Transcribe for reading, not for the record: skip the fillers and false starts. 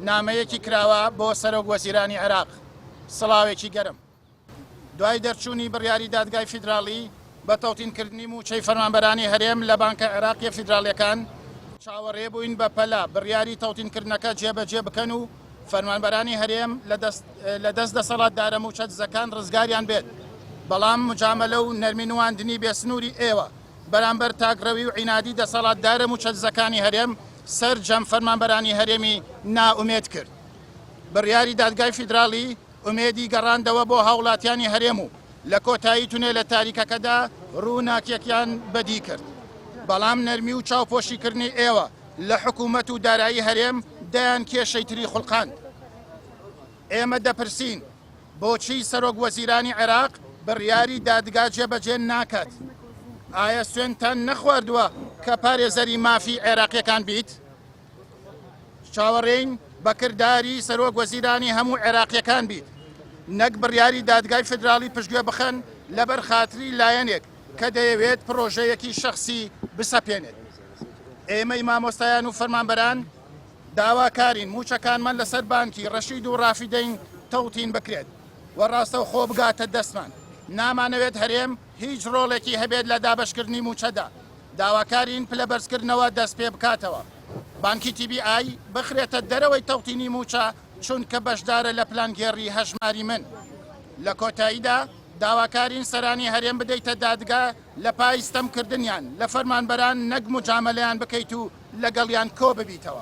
نامەیەکی کراوە بۆ سەرۆک وەزیرانی عێراق. سڵاوێکی گەرم. دوای دەرچوونی بڕیاری دادگای فیدراڵی بە تەوتینکردنی مووچەی فەرمانبەرانی هەرێم لە بانکە عێراقییە فیدراڵییەکان، چاوەڕێ بووین بە پەلە بڕیاری تەوتینکردنەکە جێبەجێ بکەن و فەرمانبەرانی هەرێم لە دەست دەسەڵاتدارە مووچەدزەکان ڕزگاریان بێت، بەڵام مجامەلە و نەرمی نواندنی بێسنووری ئێوە بەرامبەر تاکڕەوی و عینادی دەسەڵاتدارە مووچەدزەکانی هەرێم سەرجەم فەرمانبەرانی هەرێمی نائومێد کرد. بڕیاری دادگای فیدراڵی ئومێدی گەڕاندەوە بۆ هاوڵاتیانی هەرێم و لە کۆتایی تونێلە تاریکەکەدا ڕووناکیەکیان بەدی کرد. بەڵام نەرمی و چاوپۆشیکردنی ئێوە لە حکومەت و دارایی هەرێم دەیان کێشەی تری خوڵقاند. ئێمە دەپرسین بۆچی سەرۆک وەزیرانی عێراق بڕیاری دادگا جێبەجێ ناکات؟ ئایا سوێندتان نەخواردووە کە پارێزەری مافی عێراقیەکان بیت؟ چاوەڕێین بە کرداری سەرۆک وەزیرانی هەموو عێراقیەکان بیت نەک بڕیاری دادگای فیدراڵی پشتگوێ بخەن لەبەر خاتری لایەنێک کە دەیەوێت پڕۆژەیەکی شەخسی بسەپێنێت. ئێمەی مامۆستایان و فەرمانبەران داواکارین مووچەکانمان لەسەر بانکی ڕەشید و ڕافیدەین تەوتین بکرێت و ڕاستەوخۆ بگاتە دەستمان. نامانەوێت هەرێم هیچ ڕۆڵێکی هەبێت لە دابەشکردنی مووچەدا. داواکارین پلەبەرزکردنەوە دەستپێبکاتەوە. بانکی تی بی ئای بخرێتە دەرەوەی تەوتینی مووچە چونکە بەشدارە لە پلانگێڕی هەژماری من. لە کۆتاییدا داواکارین سەرانی هەرێم بدەیتە دادگا لە پای ستەمکردنیان لە فەرمانبەران نەک موجامەلەیان بکەیت و لەگەڵیان کۆببیتەوە.